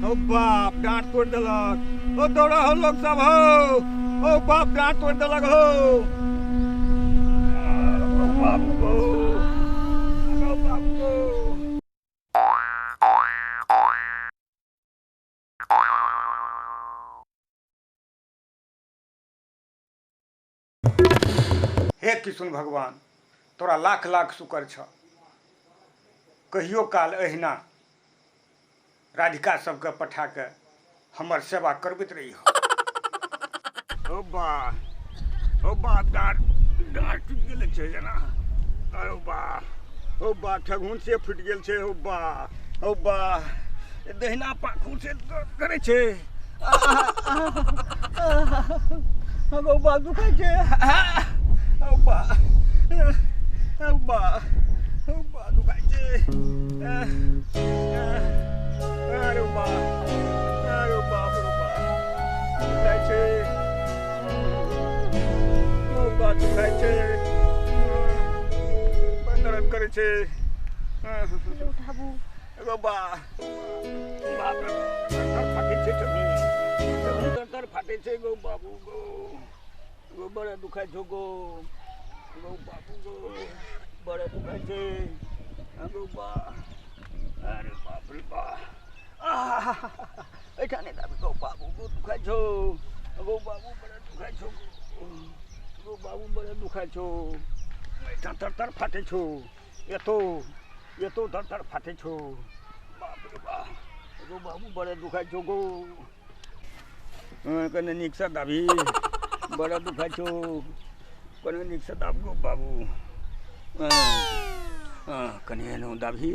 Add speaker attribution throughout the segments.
Speaker 1: ओ बाप डाँट तोड़ि देलक। ओ दौड़ा हो लोग सब हो। ओ बाप डाँट तोड़ि देलक हो। ओ बाप गो, ओ बाप गो। हे किशुन भगवान, तोरा लाख लाख शुक्र छ। कहियो काल एहिना राधिका सबके पठा के हमर सेवा करबैत रही हो। ओ बा, ओ बा, डाँट डाँट टूटि गेल छै जेना। अरे बा, ओ बा, ठेहुन से फुटि गेल छै। ओ बा, ओ बा, दहिना पाखुर से दर्द करै छै। गौ बा दुखाइ छै। ओ बा, ओ बा, ओ बा दुखाइ छै। अरे बा, अरे बाप रे बा दुखाइ छै। ओ बा दुखाइ छै, बड़ दर्द करै छै।
Speaker 2: उठाबू।
Speaker 1: एगो बा, बाप रे, तर फाटै छै, ठेहुन तर तर फाटै छै। गौ बाबू गौ, गौ बड़ा दुखाइ छौ गौ। गौ बाबू गौ, बड़ा दुखाइ छै गौ बा। अरे बाप रे बा, एहिठाम नहि दाबी। गौ बाबू गौ, दुखाइ छौ गौ बाबू, बड़ा दुखाइ छौ गौ बाबू, बड़ा दुखाइ छौ। एहिठाम तर तर फाटै छौ, एतो एतो तर तर फाटै छौ। बाप रे बा, गौ बाबू बड़ा दुखाइ छौ गौ। कने नीकसँ दाबी, बड़ा दुखाइ छौ। कने नीकसँ दाब गौ बाबू। कनि एनो दाबी।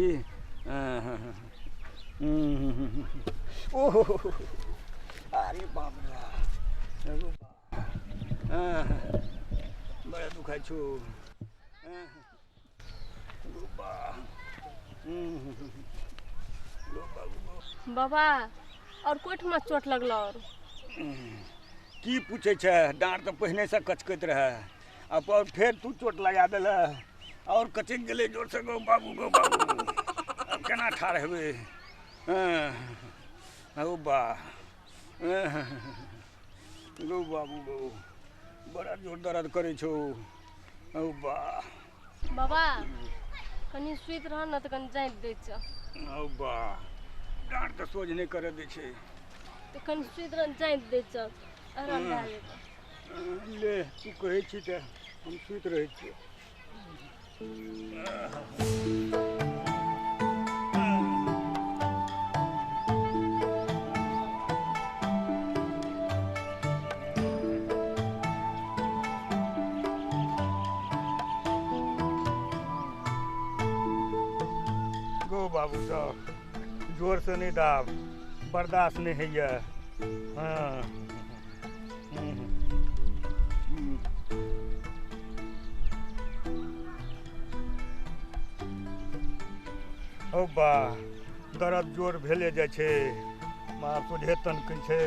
Speaker 1: ओहो, अरे बाप रे, बड़ा दुखाइ छौ गौ बा। गौ बाबू गौ।
Speaker 2: बाबा, और कोइठमा चोट लगल? और
Speaker 1: की पूछै छै, डाँट तऽ पहिनेसँ कचकैत रहै, आ पर फेर तू चोट लगा देलह और कचकि गेलै जोरसँ। गौ बाबू गौ बाबू, आब केना ठाढ़ हेबै? हौ बा गौ बाबू गौ, बड़ा जोर दर्द करै छौ। हौ बा।
Speaker 2: बाबा, कनि सुति रह ने तऽ कनि जाँति दै छौ।
Speaker 1: हौ बा, डाँट तऽ सोझ नहि करऽ दै छै।
Speaker 2: तऽ कनि सुति रह, जाँति दै छौ, आराम भए जेतौ।
Speaker 1: ले, तू कहै छी तऽ हम सुति रहै छियै। गो बाबू सब, जोरसँ नहि दाब, बर्दाश्त नहि होइए। हँ, हौ बा, दर्द जोर भेले जाइ छै, माँ सोझे तनकै छै।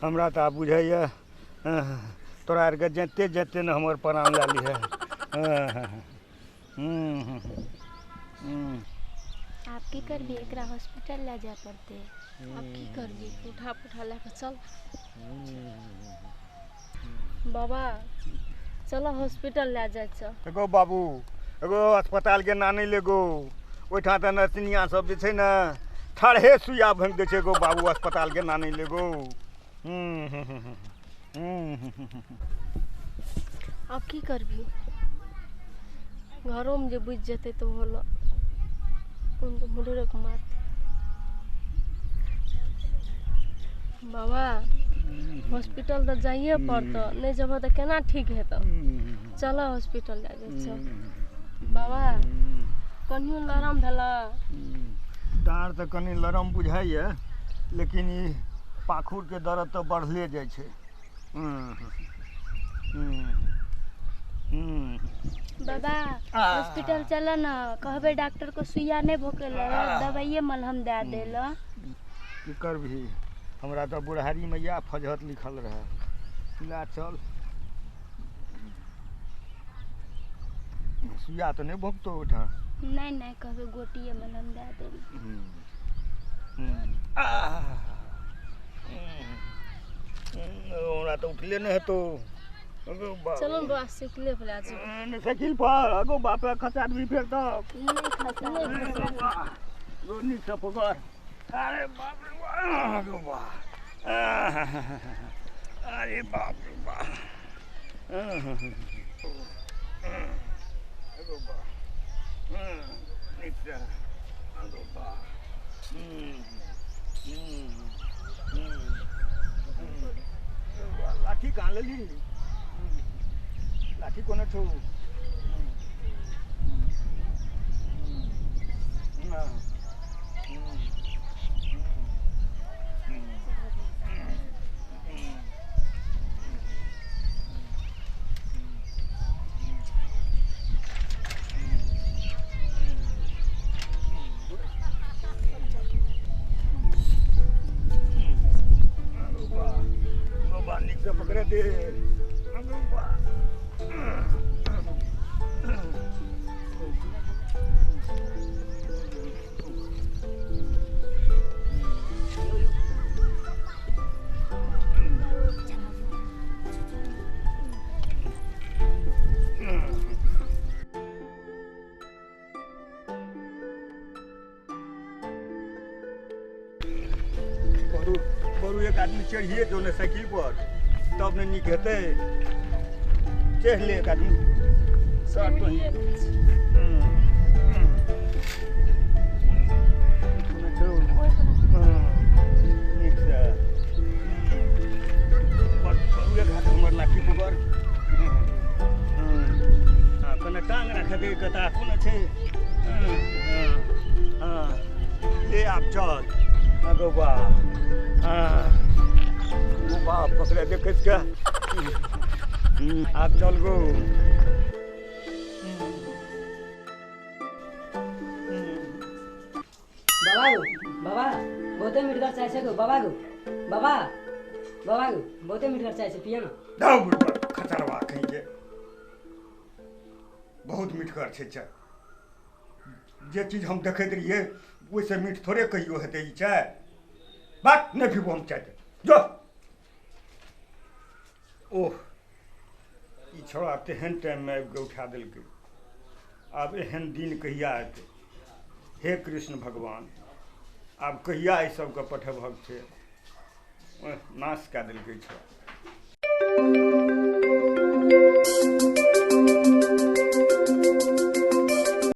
Speaker 1: हमरा तऽ आब बुझाइए तोरा आरके जते जते ने हमर प्राण लए लिहे।
Speaker 3: आब की करबी, एकरा हॉस्पिटल लए जाय पड़तै।
Speaker 2: आब की करबी, उठा पुठा लए कऽ चल। बाबा चलो हॉस्पिटल लए जाइ छौ।
Speaker 1: एगो बाबू एगो अस्पताल के नानी लेगो, ओहिठाम तऽ नर्सिनिया सब जे छै ने ठाढ़े सुइया भोंकि दै छै। एगो बाबू अस्पताल के नानी लेगो।
Speaker 2: आब की करबी, घरोमे जे बुझि जेतै तऽ होलो मुडरक मारतै। बाबा हॉस्पिटल तऽ जाइए पड़तौ, नहि जेबह तऽ केना ठीक हेतौ। चल हॉस्पिटल लए जाइ छौ। बाबा कनियो लरम भेल?
Speaker 1: डाँड़ तऽ कनि लरम बुझाइए, लेकिन ई पाखुरके दर्द तऽ बढ़ले जाइ छै।
Speaker 3: बाबा हॉस्पिटल चल न, कहबै डॉक्टर को सुइया नहि भोकेल, दवाइये मलहम दए देल।
Speaker 1: की करबही, हमरा तऽ बुढ़ारीमे इएह फजहत लिखल रहै। ला चल, सुइया तऽ नहि भोकतौ ओहिठाम?
Speaker 3: नहि नहि, कहबै गोटिये मलहम दए देल।
Speaker 1: हमरा तऽ उठले नहि हेतौ।
Speaker 2: चलो न बा, साइकिले पर लए जेबै।
Speaker 1: साइकिल पर? अगो बाप खसा आदमी फेर तऽ।
Speaker 3: नहि खसा।
Speaker 1: नीकसँ पकड़। अरे बाप रे बाप, बा, अरे बाप रे बाप, अगो बा, नीकसँ, अगो बा। लाठी कहाँ लेली? लाठी कोना छौ? नीकसँ पकड़े दे। बरू बरू एक आदमी चढ़िए जो ने साइकिल पर, तब ने नीक हेतै। चढ़ि ले एक आदमी सर तो ही। नीकसँ बरू एक हाथ हमर लाठी पकड़। हँ, कने टांग राखैके कता कोन छै। हँ, ले आब चल। अगो बा, हाँ बाप, पकड़े देख के आब चल गो।
Speaker 4: बाबा गो बाबा, बहुते मिठगर चाय छै गो बाबा गो बाबा, बाबा गो बहुते मिठगर चाय छै, पिय न।
Speaker 1: दाउ बुढ़बा खचरवा कहीं के, बहुत मिठगर छै चाय। जे चीज हम देखैत रहियै ओहिसँ मीठ थोड़े कहियो हेतै ई चाय। बात नहि पीबो हम चाय, जो। ओह, ई छौड़ा तेहन टाइममे आबि कऽ उठा देलकै। आब एहन दिन कहिया एतै? हे कृष्ण भगवान, आब कहिया एहि सबके पठेबहक छै? नाश कए देलकै छौड़ा।